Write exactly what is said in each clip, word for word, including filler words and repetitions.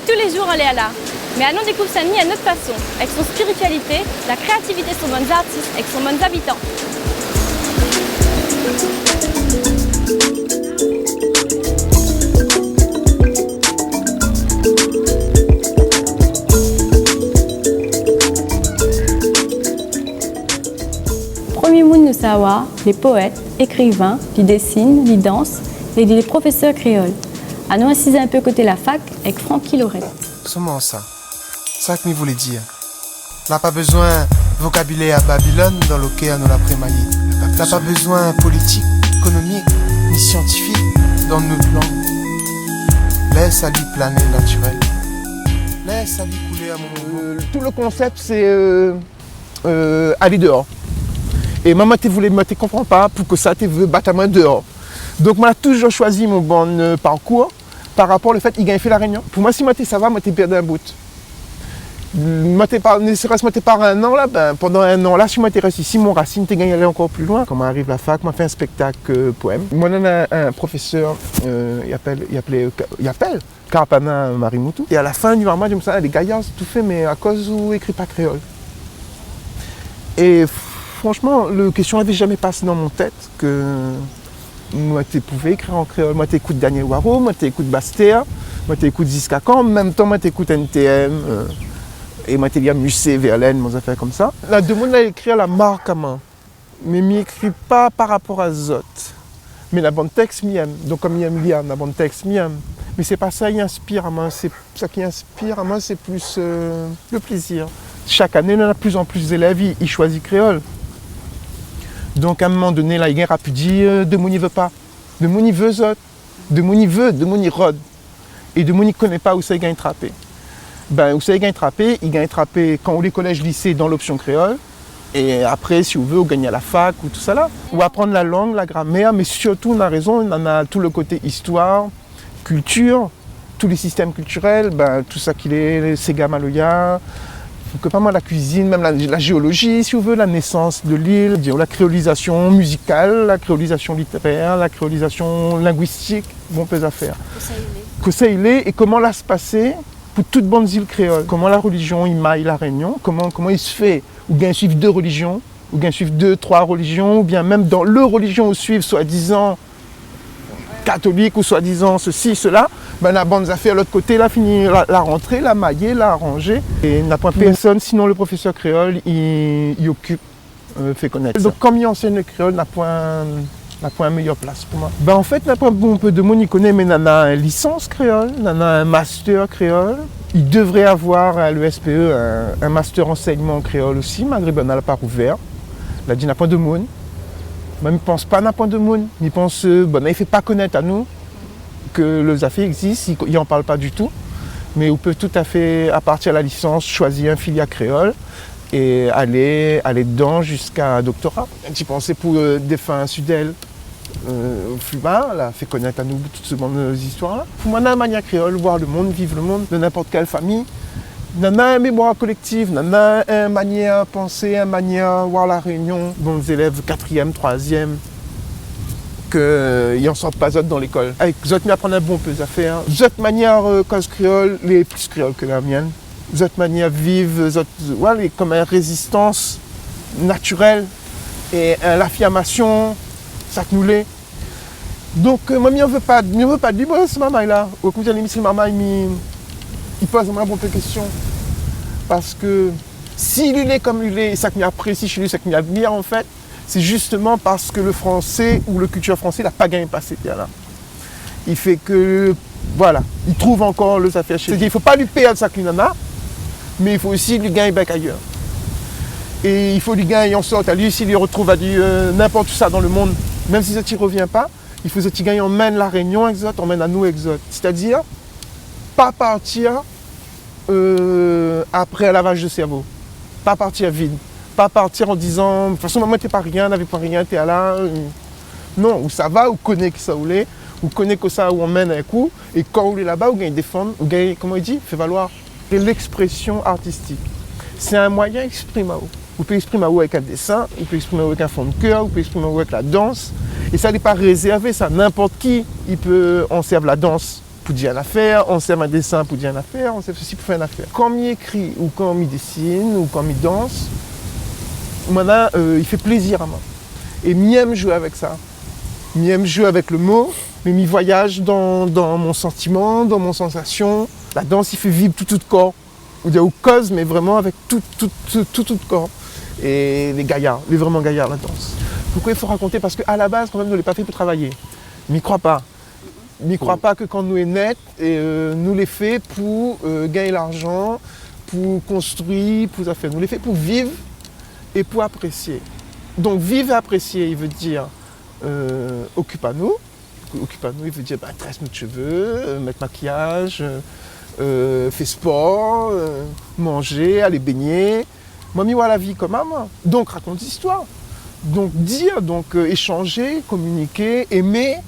Tou lé zour alé a l'ar. Mé anon dékouv Sin-Dni in not fason, èk son spiritualité, la kréativité son bann zartis, èk son bann zabitan. Promié moun nou sa oir, lé poèt, ékrivin, li désine, li dans, é li lé profésèr kréol. Anou asiz in pé koté la fak èk Francky Lorette. Soman sa. Sa ke mi voulé dir. Na pa bezoin vokabilèr Babilone dan lo kèr nou la prémayé. Na pa bezoin politik, ékonomik, ni siantifik dan nout lang. Lès ali plané natirèl. Lès ali koulé a momon. Euh, tout le concept, c'est, euh, euh, alé déor. É moin, moin té voulé, moin té konpran pa poukosa té vé bat amoin déor. Donk, moin la touzour shoizi mon bann, euh, parkour par rapor le fèt i gingn fé La Rényon. Pou moin, si moin té sava, moin té pèrd in bout. Moin té par, ne serait-ce moin té par in an la, bin, pandan in an la, si moin té rès isi, mon rasine té gingn alé ankor pli loin. Kan moin ariv la fak, moin fé in spèktak, euh, poèm. Moin néna in, in profésèr, euh, i apèl, i apèl, i apèl Karpana Marimoutou. É a la fin, li di amoin konmsa, lé gayar, sé tou fé, mé akoz ou ékri pa kréol ? É franshman, le késtion lavé zamé pasé dan mon tèt ke moin té pouvé ékri an kréol. Moin té ékout Danyèl Waro, moin té ékout Bastèr, moin té ékout Ziska Kan, an mèm tan moin té ékout N T M, euh, é moin té lir Musset, Verlaine, bann zafèr konmsa. Na demoun la ékri a la mark amoin. Mé mi ékri pa par rapor a zot. Mé na bann tèks mi èm. Donk, kom mi èm lir, na bann tèks mi èm. Mé sé pa sa i inspir amoin, sé, sa ki inspir amoin, sé plis, euh, le plézir. Shak ané, na de pli an pli zélèv i, i shoizi kréol. Donk, a in moman doné, la, i gingn rapidi, euh, demoun i vé pa. Demoun i vé zot. Demoun i vé, demoun i rod. É demoun i koné pa ousa i gingn trapé. Bin, ousa i gingn trapé, i gingn trapé kan ou lé kolèz, lisé, dan lopsion kréol. É apré, si ou vé, ou gingn a la fak ou tousala. Ou aprann la lang, la gramèr, mé sirtou, ou na rézon, néna tout le koté istoir, kiltir, tout lé sistèm kiltirèl, bin, tout sa ki lé, lé séga maloya, ke pa moin, la kuizine, mèm la, la zéolozi, si ou vé, la nésans de lil, la kréolizasion mizikal, la kréolizasion litérèr, la kréolizasion lingwistik, bonpé zafèr. Kosa i lé. Kosa i lé é koman la spasé pou tout bann zil kréol. Koman la relizion i may La Rényon, koman, koman i fé, ou gingn suiv dé relizion, ou gingn suiv dé, troi relizion, oubien mèm dan le relizion ou suiv, soi-dizan katolik ou soi-dizan sesi, sela, bin, na bann zafèr lot koté, la fini, la, la rantré, la mayé, la aranzé. É na poin pèrsone, sinon le profésèr kréol, i, i okip, euh, fé konèt sa. Donk, kom mi ansègn le kréol, na poin, na poin méyèr plas pou moin. Bin, an fèt, na poin bonpé demoun i koné, mé nana in lisans kréol, nana in mastèr kréol. I devré avoir a l'E S P E in, in mastèr ansèyman kréol osi, malgré banna la pa rouvèr. La di na poin demoun. Moin, mi pans pa na poin demoun. Mi pans, euh, banna i fé pa konèt anou ke le zafèr i égzis, i, i an parl pa ditou. Mé ou pé toutafé, a partir la lisans, shoizi in filièr kréol é alé, alé dedan ziska doktora. Ti pansé pou, euh, défin Sudel, euh, Fluba, la fé konèt anou tout se bann, euh, zistoir la. Pou moin, na in manièr kréol, voir le monn, viv le monn, dan ninport kèl famiy. Nana in mémoir kolèktif, nana in manièr pansé, in manièr voir La Rényon. Bann zélèv katrièm, troizièm, ke, euh, i an sort pa zot dan lékol. Avèk zot, mi aprann bonpé zafèr. Zot manièr, euh, koz kréol, lé plis kréol ke la mièn. Zot manièr viv, zot, voilà, lé kom in rézistans natirèl é in lafirmasion, sak nou lé. Donk, euh, moin, mi an vé pa, mi an vé pa de li, sé marmay la. Okontrèr, mi, sé marmay, mi, i poz amoin bonpé késtion. Parske si li lé kom li lé, sak mi aprési shé li, sak mi admir, an fèt, sé zistoman parske le fransé ou le kiltir fransé, la pa gingn pasé par la. I fé ke, voilà, i trouv ankor le zafèr shé li. Sétadir, i fo pa li pèrd sak li nana, mé i fo osi li gingn bèk ayèr. É i fo li gingn an sort ali, si li rotrouv ali, euh, ninport ousa dan le monn, mèm si zot i rovien pa, i fo zot i gingn anmenn La Rényon èk zot, anmenn anou èk zot. Sétadir, pa partir, euh, apré lavaz de sèrvo. Pa partir vid. Pa partir an dizan, de tout fason, moin té pa rien, navé pa rien, té la, euh, non, ou sava, ou koné kisa ou lé, ou koné kosa ou anmenn avèk ou, é kan ou lé laba, ou gingn défann, ou gingn, koman i di, fé valoir. É lèksprésion artistik, sé in moiyin èksprim aou. Ou pé èksprim aou avèk in désin, ou pé èksprim aou avèk in fon de kèr, ou pé èksprim aou avèk la dans. É sa, lé pa rézèrvé, sa. Ninport ki i pé ansèrv la dans. pou dir in nafèr, on sèrv in désin pou dir in nafèr, on sèrv sesi pou fé in nafèr. Kan mi ékri, ou kan mi désine, ou kan mi dans, moin la, euh, i fé plézir amoin. É mi èm zoué avèk sa. Mi èm zoué avèk le mo, mé mi voyaz dan, dan mon santiman, dan mon sansasion. La dans i fé viv tout, tout kor. Ou di, ou koz, mé vréman avèk tout, tout, tout, tout, tout kor. É lé gayar, lé vréman gayar, la dans. Poukosa i fo rakonté ? Parske a la baz, kan mèm, nou lé pa fé pou travay. Mi kroi pa. Mi kroi pa ke kan nou lé né, é, euh, nou lé fé pou, euh, gingn larzan, pou konstrui, pou zafèr. Nou lé fé pou viv é pou aprésié. Donk, viv é aprésié, i vé dir, euh, okip anou. Okip anou, i vé dir, ba, très nout shové, euh, mèt makiyaz, euh, euh, fé spor, euh, manzé, alé bingné. Moin, mi voi la vi konmsa, moin. Donk, rakont zistoir. Donk, dir, donk, euh, ésanzé, kominiké, émé.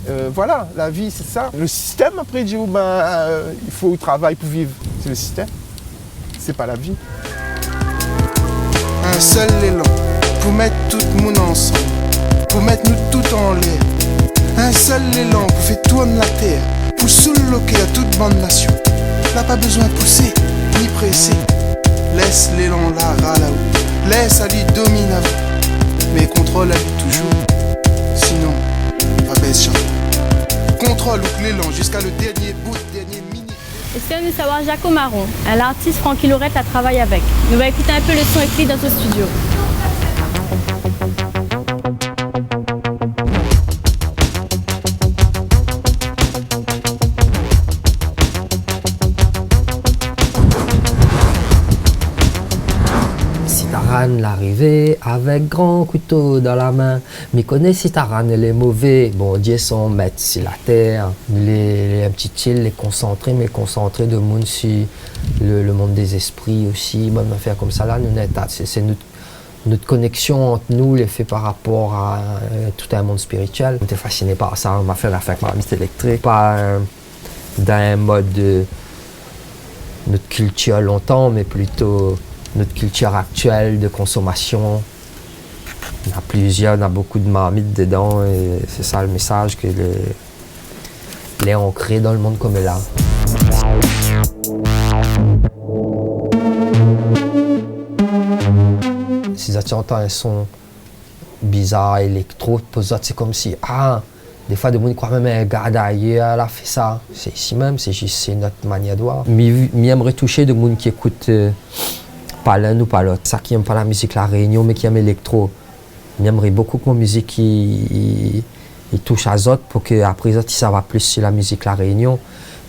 Euh, voilà, la vi, sé sa. Le sistèm, apré, i di, oh, ben, euh, i fo travay pou viv. Sé le sistèm. Sé pa la vi. In sèl lélan pou mèt tout moun ansanm, pou mèt nou tout anlèr. In sèl lélan pou fé tourn la tèr, pou souloké a tout bann nasion. La pa bézoin pousé, ni présé. Lès lélan la ral aou. Lès ali domine aou. Mé kontrol ali touzour. Sinon, pa bès zamé. Kontrol out lélan ziska le dèrnié bout, dèrnié minit. É sé in sava Jaco Maron, in lartis Francky Laurette la travay avèk. Nou va ékout in pé le son ékri dan son studio. Sitaran la arivé avèk gran kouto dan la min. Mi koné Sitaran lé mové, Bondié son mèt si la tèr, lé, lé in ti til, lé konsantré, mé konsantré de moun si le, le mond dé zéspri osi, bann nafèr konmsa la, nou néna, sé, sé nout, nout konèksion ant nou, lé fé par rapor a, euh, tout in mond spiritièl. Mi té fasiné par sa, ma fé in nafèr avèk marmit élèktrik, pa, euh, dan in mod, euh, nout kiltir lontan, mé plito nout kiltir aktièl de konsomasion. Na plizièr, na bokou de marmit dedan, é sé sa le mésaz ke lé, lé ankré dan le mond koméla. Si zot i antann in son bizar, éléktro, pou zot, sé konmsi, ah, défoi, de moun i kroi mèm in gars d'ayèr la fé sa. Sé isi mèm, sé zis, sé nout manièr de voir. Mi, mi èm retoushé de moun ki ékout, euh, pa l'inn ou pa l'ot. Sak i èm pa la mizik La Rényon, mé ki èm éléktro. Mi èmré bokou ke mon mizik i, i, i toush azot pou ke apré zot i sava plis si la mizik La Rényon.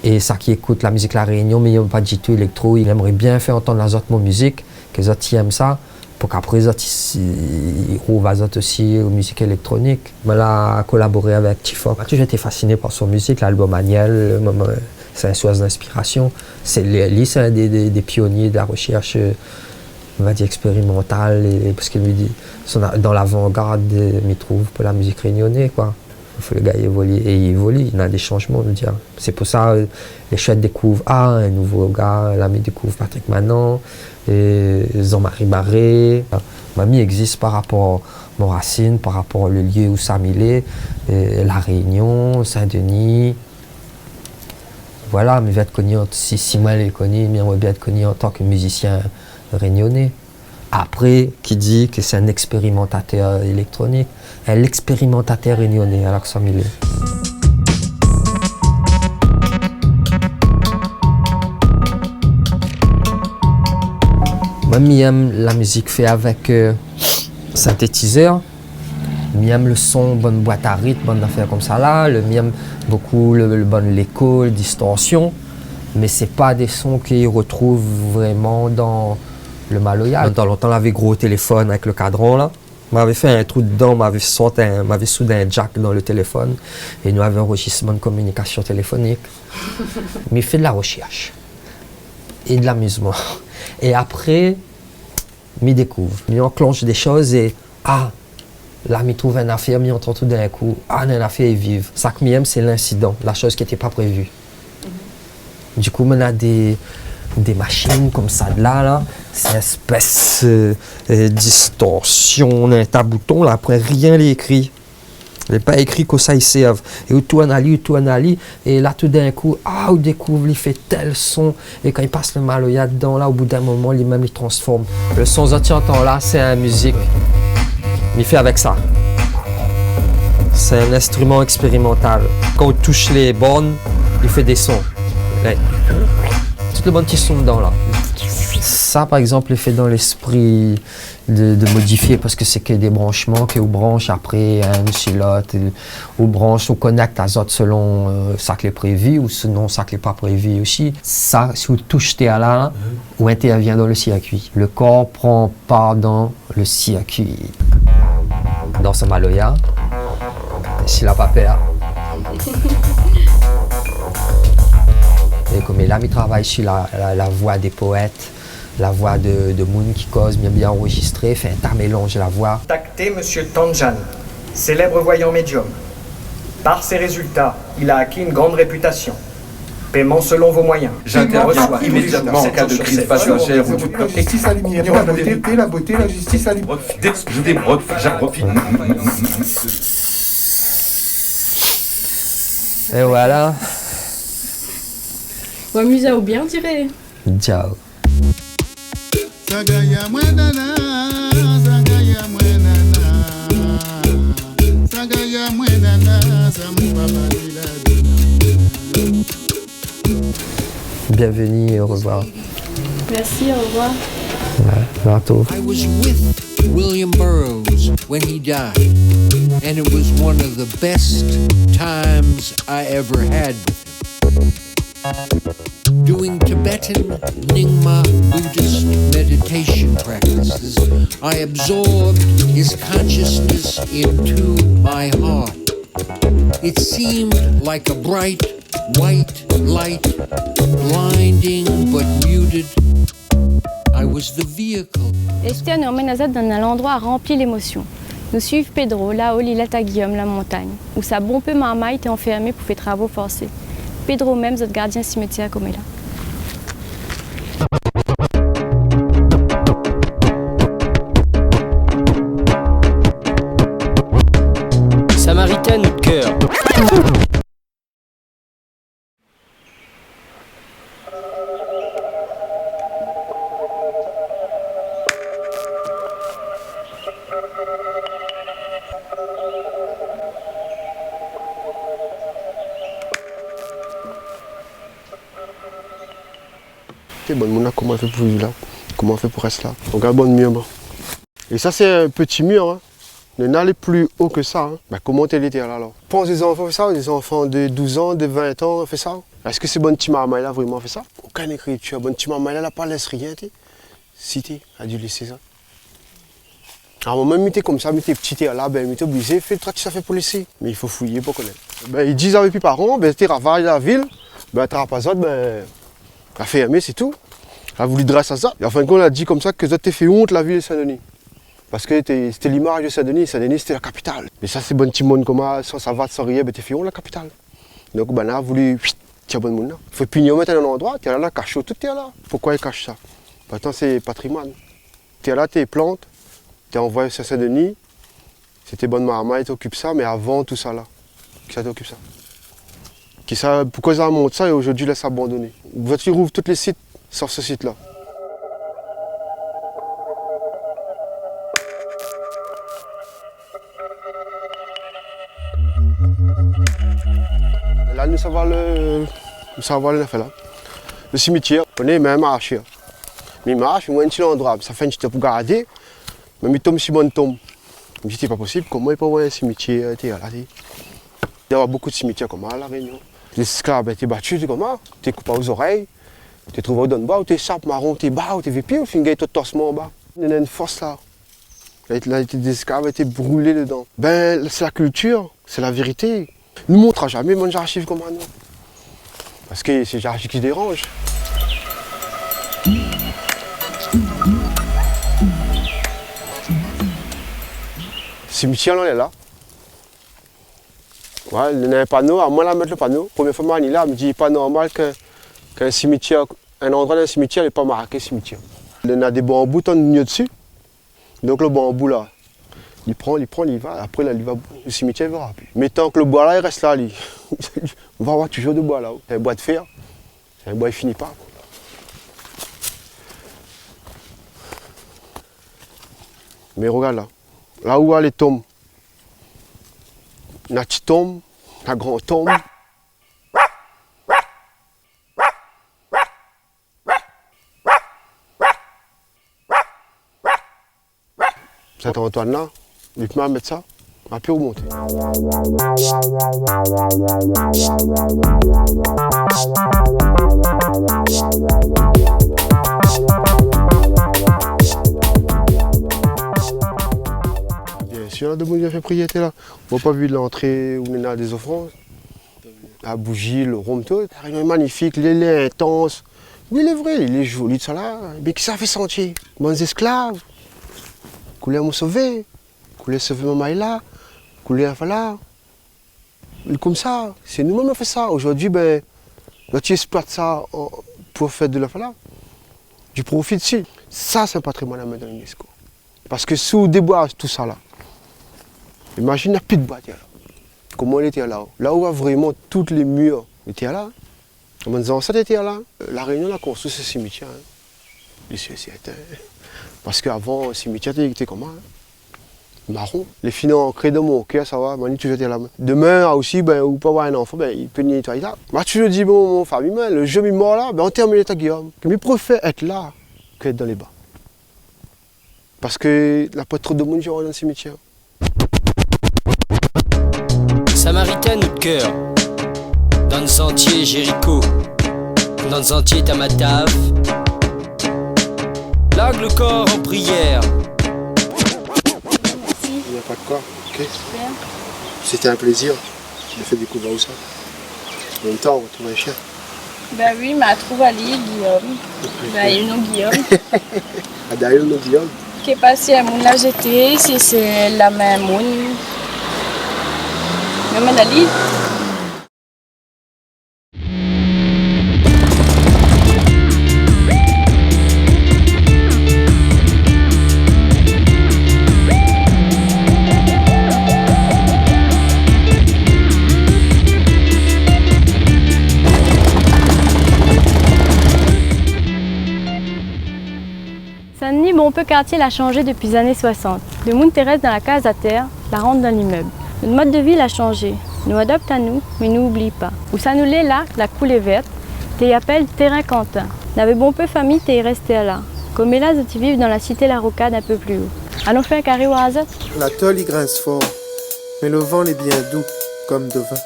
É sak i ékout la mizik La Rényon, mé i èm pa ditou éléktro, i èmré bien fé antann azot mon mizik, ke zot i èm sa. Pou k'apré zot i, i, i rouv azot osi o mizik éléktronik. Moin la kolaboré avèk Tifoc. Moin la touzour été fasiné par son mizik, lalbom Aniel, moin, moin, sé in sours d'inspirasion. Sé li, li, sé inn dé, dé, dé pionié de la roshèrsh, euh, on va dir, ékspérimantal, é, parske li di, son a-, dan lavangard, euh, mi trouv, pou la mizik rényoné, koi. Fo le gars i évoli, é i évoli, néna dé shanjman, mi vé dir. Sé pou sa, euh, lé shwèt dékouv, ah, in nouvo gars, la mi dékouv Patrick Manent, é Jean-Marie Barré. Moin mi égzis par rapor mon rasine, par rapor le lieu ousa mi lé, euh, La Rényon, Saint-Denis. Voilà, mi vé èt koni an-, si, si moin lé koni, mi èmré bien èt koni antan ke mizisien rényoné. Apré, ki di ke sé in ékspérimantatèr éléktronik, in ékspérimantatèr rényoné, alor ke sa mi lé. Moin, mi èm la mizik fé avèk, euh, sintétizèr. Mi èm le son, bann bwat a ritm, bann nafèr konmsa la, le, mi èm bokou le, le bann léko, le distorsion, mé sé pa dé son ke i retrouv vréman dan le maloya. Lontan, lontan, lavé gro téléfone avèk le kadran la. Moin lavé fé in trou dedan, moin lavé sort in, moin lavé soud in jack dan le téléfone, é nou lavé anrozistr bann kominikasion téléfonik. Mi fé de la roshèrsh é de lamizman. É apré, mi dékouv, mi anklansh dé shoz é, ah, la mi trouv in nafèr, mi antann toudinkou, ah, in nafèr i viv. Sak mi èm, sé linsidan, la shoz ki été pa prévi. Dikou, moin néna dé, dé mashine konmsa de la, la, sé in éspès, euh, euh, distorsion, néna in ta bouton la, apré rien lé ékri. Lé pa ékri kosa i sèrv. É ou tourn ali, ou tourn ali, é la, toudinkou, ah, ou dékouv li fé tèl son. É kan i pas lo maloya dedan, la, o bout d'in moman, li mèm, li transform. Lo son zot i antann la, sé in mizik. Mi fé avèk sa. Sé in instriman ékspérimantal. Kan ou toush lé born, li fé dé son. Lé, tout lo bann ti son dedan, la. Sa, par égzanp, lé fé dan léspri de, de modifié, parske sé ke dé branshman ke ou bransh apré, inn si lot, euh, ou bransh, ou konèkt azot selon, euh, sak lé prévi, ou sinon sak lé pa prévi osi. Sa, si ou toush tèr la, ou intèrvien dan lo sirkui. Lo kor pran par dan lo sirkui. Dan son maloya, si la pa pèr. É koméla, mi travay si la, la, la voi dé poèt, la voi de, de moun ki koz, bien, bien anrozistré, fé in ta mélanz la voi. Contactez Monsieur Tanjan, célèbre voyant médium. Par ses résultats, il a acquis une grande réputation. Paiement selon vos moyens. J'interviens immédiatement en cas de crise passagère ou de... Justice à l'immigré. La beauté, la beauté, la justice à l'immigré. Je débroque, j'arrofine. É voilà. Ou amiz aou bien, on dirait. Ciao. Sagaya mwen nana, sagaya mwen nana, sagaya mwen nana, sa mou papa di la dona. Bienvenue et au revoir. Merci, au revoir. Ouais, bientôt. I was with William Burroughs when he died, and it was one of the best times I ever had. Doing Tibetan Nyingma Buddhist meditation practices, I absorbed his consciousness into my heart. It seemed like a bright, white light, blinding but muted. I was the vehicle. Esther nou amenn azot dan in landroi ranpli lémosion. Nou suiv Pedro, laho li lé a Guillaume la Montagne, ousa bonpé marmay té anfèrmé pou fé travo forsé. Pedro mèm, zot gardien simetièr koméla. Samaritain, out kèr. Té bann moun la, koman i fé pou viv la? Koman i fé pou rès la? Ou gard bann mir, bon. É sa, sé in pti mir, in. Néna lé pli o ke sa, in. Bin, koman té lété la, alor? Pans dé zanfan fé sa, dé zanfan de douz an, de vin an fé sa. Èske sé bann ti marmay la vréman fé sa? Okin ékritir, bann ti marmay la, la pa lès rien, té. Si, té, la di lésé sa. A in moman, mi té konmsa, mi té pti, té la, bin, mi té oblizé fé troi ti zafèr pou lésé. Mé i fo fouyé pou konèt. Bin, i di, zot lavé pi paran, bin, té ravaj la vil, bin, trap azot, bin, la fèrmé, sé tou. La vouli drès azot. É an fin d'kont, la di konmsa ke zot té fé ont la vil Sin-Dni. Parske té, sété limaz de Sin-Dni, Sin-Dni, sété la kapital. Mé sa, sé bann ti moun koman, san savat, san rien, bin, té fé ont la kapital. Donk, bin, la vouli, pit, tir bann moun la. Fo pini, mèt an landroi, té la, la kash tout, té la. Poukoi i kash sa? Pourtan, sé patrimoine. Té la, té plant, té anvoy Sin-Dni, sété bann marmay té okip sa, mé avan tousala, kisa té okip sa? Kisa, poukoi zot la mont sa é zordi la, sa abandoné? Zot i rouv tout lé sit, sof se sit la. La, nou sava lo, nou sava lo, nou fé la. Lo simitièr, nou lé mèm marshé. Mi marsh, mi voi in ti landroi, sa fé in ti tan pou gardé, mé mi tonm si bann tonm. Mi di, té pa posib, koman i pé avoir in simitièr, té la, té. Néna bonpé de simitièr konmsa La Rényon. Lé zésklav, bin, té bati, té konmsa, té koup aou zorèy, té trouv aou dan bwa, ou té sap maron, té ba, ou té vé pié, ou fine gingn out osman anba. Néna in fos la. La, la, té dé zésklav, té brilé dedan. Bin, sé la kiltir, sé la vérité. Nou montra zamé bann zarsiv konmsa, nou. Parske sé zarsiv ki déranz. Simitièr, la, lé la. Wé, néna in pano, amoin la mèt lo pano. Promié foi ma ni la, mi di, pa normal ke, ke in simitièr, in landroi dan in simitièr, lé pa marké simitièr. Néna dé banbou tann ni dsi. Donk lo banbou la, Li pran, li pran, li va. Apré la, li va o simitièr, li va rapèl. Mé tan ke lo boi la i rès la, li, ou va oir touzour de boi la. Sé in boi de fèr. Sé in boi i fini pa, koi. Mé rogard la. La ou néna lé tonm. Na ti tonm, na gran tonm. Sint-Antwin la, li pé pa mèt sa, apré ou monté. Biensir, la, demoun i vien fé priyèr la. Moin la pa vi lantré ousa néna dé zofrann. La bouzi, lo rom, tout. La rényon lé manifik, lé, lé intans. Oui, lé vré, lé zoli, tousala. Mé kisa la fé santié ? Bann zésklav. Koulèr mon sové. Koulèr sové manmay la. Koulèr fala. Lé konmsa. Sé nou mèm la fé sa. Zordi, bin, zot i ésploit sa, an, pou fé de la fala. Di profi dsi. Sa, sé in patrimoine a mèt dan l'UNESCO. Parske si ou déboiz tousala, imazine, na pi de boi tèr la. Koman lété la ? La ou oir vréman tout lé mir lété la. Bann zansèt lété la. La Rényon la konstrui se simitièr, in. Lé sir é sèrtin. Parske avan, simitièr té, té koman, in ? Maron. Lé fini ankré dan mon kèr, sa va, mani touzour été la. Domin osi, bin, ou pé avoir in zanfan, bin, i pé nétoiy la. Ma touzour di, bon, mon fami, bin, lo zour mi mor la, bin, antèr amoin léta Guillaume. Ke mi préfèr èt la ke èt dan lé ba. Parske la pa tro de moun i rant dan simitièr. Samaritain nout kèr, dan santié Jéricho, dan santié Tamatav, larg lo kor an priyèr. Mèrsi. Na pa de koi. Ok. Super. Sété in plézir de fé dékouvèr sa. An mèm tan, ou trouv in shien. Bin oui, ma trouv ali, Guillaume. Bin, li non Guillaume. A, dayèr, li non Guillaume. Ké pa si in moun la zété, si sé la mèm moun. Mé mèm ali. Saint-Denis, bonpé kartié la shanzé dopi zané soisant. Demoun té rès dan la kaz atèr, la rant dan limèb. Nout mod de vi la shanzé. Nou adopt anou, mé nou oubli pa. Ousa nou lé la, la koulé vèrt, té i apèl Térin Kantin. Navé bonpé fami té i rès tèr la. Koméla zot i viv dan la sité La Rokad in pé pli o. Alon fé in karé oir azot. La tol i grins for, mé lo van lé bien dou, kom do vin.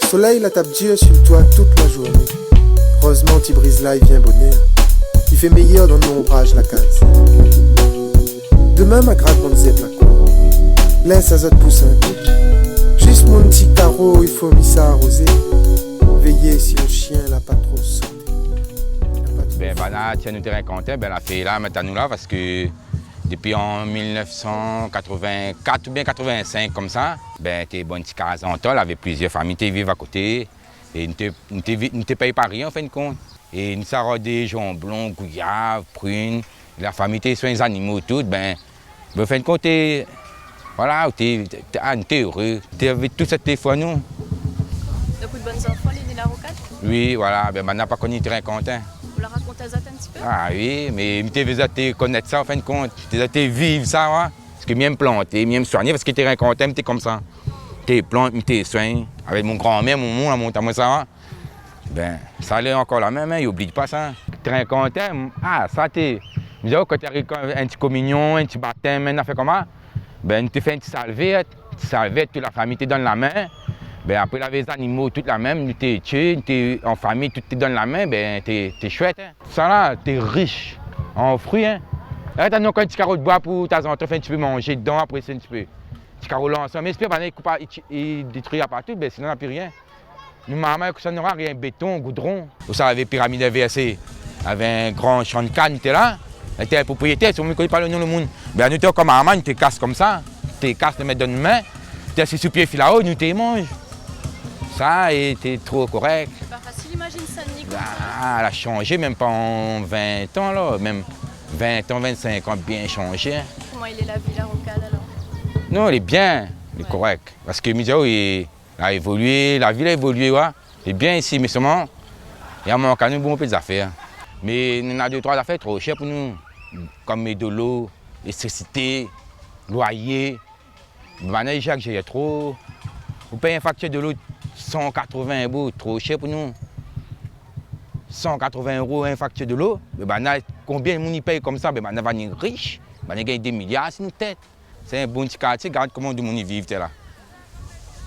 Solèy la tap dir si toi tout la zourné. Erèzman, ti briz la i vien bonèr. I fé méyèr dan lonbraz la kaz. Domin ma grat bann zèrb la kour. Lès azot pous in kou. Zis mon ti karo, i fo mi sa arozé. Véyé si lo shien la pa tro soté. La pa tro... Bin, banna, tienn nou Térin Kantin, bin, la fé la, mèt anou la, parske dopi an mil nèf san katrovin-kat oubien katrovin-sink konmsa, bin, té bann ti kaz an tol, lavé plizièr fami té viv akoté. É nou té, nou té vi-, nou té pèy pa rien, an fin de kont. É nou sa rod zanblon, gouyav, prin. La fami té soign zanimo, tout, bin, bin, an fin de kont, té, voilà, té, té, a, nou té éré. Té avèk tout sa té foi nou. Donk, out bann zanfan lé né La Rokad ? Oui, voilà, bin, banna pa koni Térin Kantin. Ou la rakont azot in ti pé ? A oui, mé mi té vé zot té konèt sa, an fin de kont. Té zot té viv sa, oua. Parske mi yèm planté, mi yèm soigné, parske Térin Kantin, mi té konmsa. Té plant, mi té soign. Avèk mon granmèr, mon moun la mont amoin sa, oua. Bin, sa lé ankor la mèm, in, i oubli pa sa. Térin Kantin, a, sa té, mi di aou, kan té ariv in ti kominion, in ti batèm, in nafèr konmsa, bin, nou té fé in ti salvèrt, ti salvèrt, tout la fami té donn la min. Bin, apré, lavé zanimo, tout la mèm, nou té tié, nou té an fami, tout té donn la min, bin, té, té shouèt, in. Sa la, té rish an frui, in. Arèt, anon, kan ti karo d'boi pou tazantan fé in ti pé manzé dedan, apré sé in ti pé. Ti karo lansan, mé éspèr pa néna i koup, i, i détrui apartou, bin, sinon, na pi rien. Nou marmay, kosa nou nora, rien, béton, goudron. Ousa lavé piramid invèrsé, lavé in gran shan kann té la. Lété propriétèr, si ou koné pa lo non lo moun. Bin, nou té ankor marmay, nou té kas konmsa. Té kas, té mèt dan nout min. Té asiz sou pié filao, nou té manz. Sa, é té tro korèk. Sé pa fasil, imazine Saint-Denis konmsa. A, la shanzé, mèm pa an vin tan, la, mèm. vin tan, vin-sink an, bien shanzé. Koman i lé la vi La Rocade alor ? Non, lé bien, lé korèk. Parske mi di aou, i la évolié, la vi la évolié, wa. Lé bien isi, mé solman, i mank anou bonpé zafèr. Mé néna dé troi zafèr tro shèr pou nou, kom dolo, léléktrisité, loyé. Banna i égzajèr tro. Ou pèy in faktir dolo san katrovin éro, tro shèr pou nou. San katrovin éro in faktir dolo. Mé banna, konbien moun i pèy konmsa ? Banna va ni rish, banna i gingn dé miliar si nout tèt. Sé in bon ti kartié, gard koman domoun i viv, té la.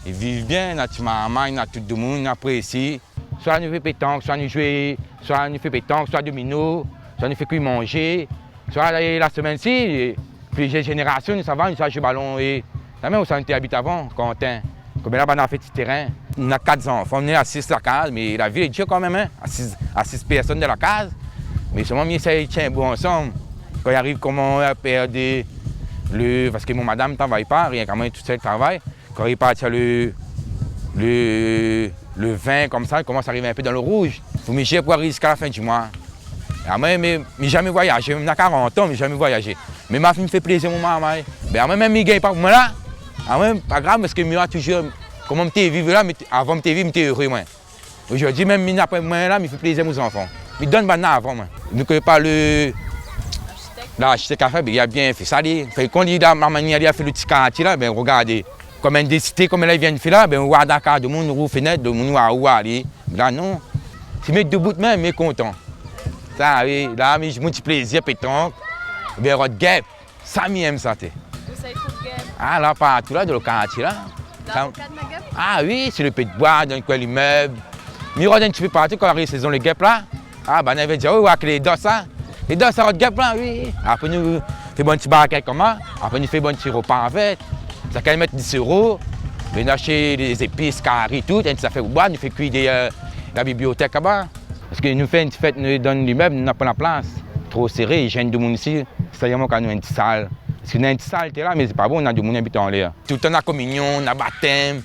I viv bien, na ti marmay, na tout domoun, na prési. Soi nou fé pétank, soi nou zoué, soi nou fé pétank, soi domino, soi nou fé kui manzé, soi la, la semèn si, plizièr zénérasion, nou sava, nou sa zoué balon, é la mèm ousa nou té abit avan, Kantin. Konbien la banna la fé ti térin. Nou na kat zanfan, nou lé a sis la kaz, mé la vi lé dir kanmèm, in, a sis, a sis pèrsone dan la kaz. Mé solman, mi éséy tien bon ansanm. Kan i ariv, koman, la périod de, le, parske mon madam travay pa, rienk amoin tousèl travay. Kan i parti le, le, le vin konmsa, i komans ariv in pé dan le rouz. Fo mi zèr pou ariv ziska la fin di moi. Amoin, mi, mi zamé voyazé, mi na karant an, mi zamé voyazé. Mé ma fine fé plézir mon marmay. Bin, amoin mèm, mi gingn pa pou moin la. Amoin, pa grav, parske mi va touzour, koman mi té viv la, mi té, avan mi té viv, mi té éré, moin. Zordi mèm, mi na pa moin la, mi fé plézir mon zanfan. Mi donn banna avan moin. Mi koné pa le, larzitek la fé, bin, li la bien fé sa, li. Fé kon li la, marmay, li la fé le ti kartié la, bin, rogardé. Konm in dé sité, konm la i vien fé la, bin, ou wa dakar, domoun ou fenèt, domoun ou wa, ou wa li. La, non. Si mi lé dobout mèm, mi lé kontan. Sa, oui, la, mi, mon ti plézir, pétank, oubien rod gèp. Sa mi èm sa, té. Ousa i trouv gèp ? Ah, la, partou la, dan le kartié la. La, sa, o kad na gèp ? Ah oui, si le pé d'boi, dan le koin limèb. Mi rod in ti pé partou kan ariv sézon le gèp la. Ah, banna i vien dir, oh, oua lé dan sa. Lé dan sa, rod gèp la, oui. Apré nou fé bann ti barkèt konmsa. Apré nou fé bann ti ropa avèk. Shakinn i mèt dis éro. Mé nou ashté lé zépis, kari, tout. In ti zafèr pou boir, nou fé kui dèyèr, euh, la bibliotèk laba. Parske nou fé in ti fèt, nou, dan limèb, nou na pa la plas. Tro séré, i zèn domoun isi. Sa i mank anou in ti sal. Parske nou na in ti sal té la, mé sé pa bon, na domoun i abit anlèr. Toultan na kominion, na batèm,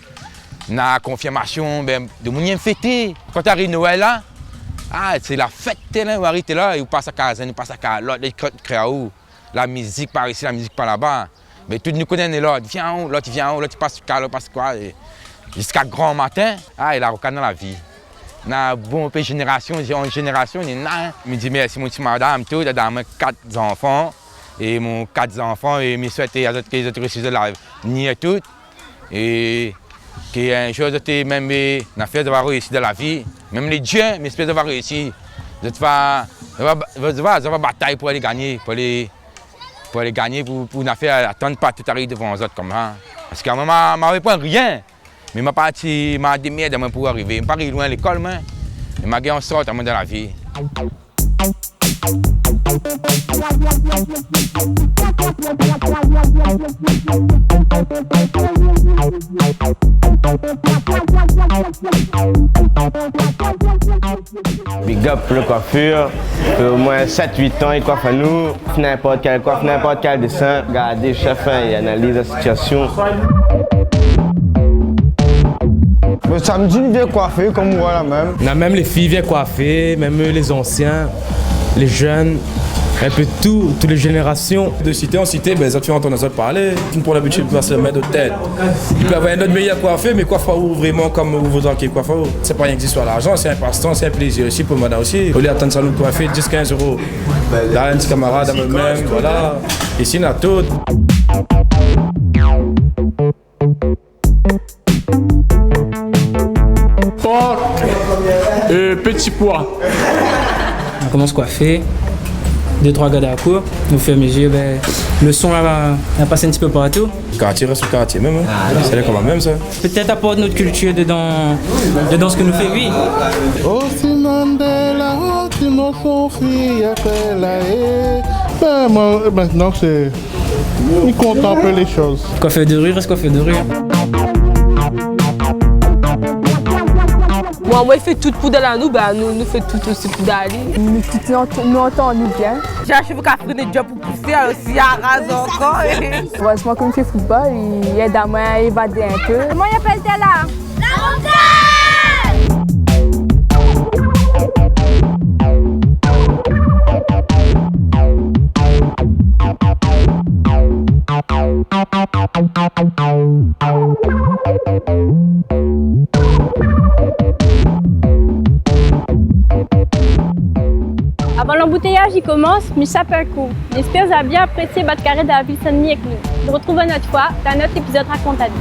na konfirmasion, bin, domoun i èm fété. Kan i ariv Noèl la, ah, sé la fèt té la, ou ariv té la, é ou pas a kaz inn, ou pas a kaz lot, lé krèt, krèt aou. La mizik par isi, la mizik par laba. Mé tout nou koné, lot i vien, lot i vien, lot i pas kaz, lot i pas kaz, é ziska gran matin, ah, é la rokad dan la vi. Na bonpé zénérasion, an zénérasion, néna, in. Mi di mèrsi mon ti madam, tout, la donn amoin kat zanfan, é mon kat zanfan, é mi souèt azot ke zot i réisi dan lavenir é tout. É ke in zour zot i mèm, é, na fé, zot va réisi dan la vi. Mèm lé dié, mi éspèr zot va réisi. Zot va, zot va, zot va, zot va batay pou alé gingné, pou alé, pou alé gingné, pou, pou na fé atann pa tout ariv dovan zot konmsa. Parske amoin, ma, ma pa rien. Mé ma parti, ma démèrd amoin pou arivé. Ma pa ariv loin lékol, moin. Mé ma gingn an sort amoin dan la vi. Big up le coiffeur. Fé omoin sèt, uit an i koif anou. Ninport kèl koif, ninport kèl désin. Gardé chèf, in, i analiz la sitiasion. Bon, samdi nou vien koifé, konm ou oi la mèm. Na mèm lé fiy i vien koifé, mèm lé zansien, lé zèn, in pé tout, tout lé zénérasion. De sité an sité, bin, zot i fé antann azot parlé. Fine pran labitid pas la min dan out tèt. I pé avoir in lot méyèr koifé, mé koif pa ou vréman konm ou voudra ke koif aou. Sé pa rienk zistoir larzan, sé in pastan, sé in plézir osi pou madam osi. Olié atann sa nou koifé dis, kinz éro. La, in ti kamarad, amoin mèm, voilà. Isi na tout. Pork é ti poi. Nou komans koifé, dé, troi gard akour. Au fur et à mesure, bin, le son la va, va pasé in ti pé partou. Kartié rès kartié mèm, in. Ah, sé lé konm mèm sa. Pétèt aport nout kiltir dedan, dedan sak nou fé, oui. Osi Mandela, osi mon son fi, apré la, é. Bin, moin, mintnan, sé, mi kontan in pé lé shoz. Koifèr de ri rès koifèr de ri. Moin, moin, mi fé tout pou dal anou, bin, nou, nou fé tout osi pou dal ali. Nou tout, nou, nou antann anou bien. Zot i vé ka fri nout djob pou pousé, alor si i araz ankor. Erèzman ke mi fé foutbol, i èd amoin évadé in pé. Koman i apèl tèr la ? La Rocade ! Voyaz i komans, mi sap in kou. Mi éspèr zot la bien aprésié bat karé dan la vil Sin-Dni èk nou. Nou rotrouv in not foi dan in not épizod Rakont ali.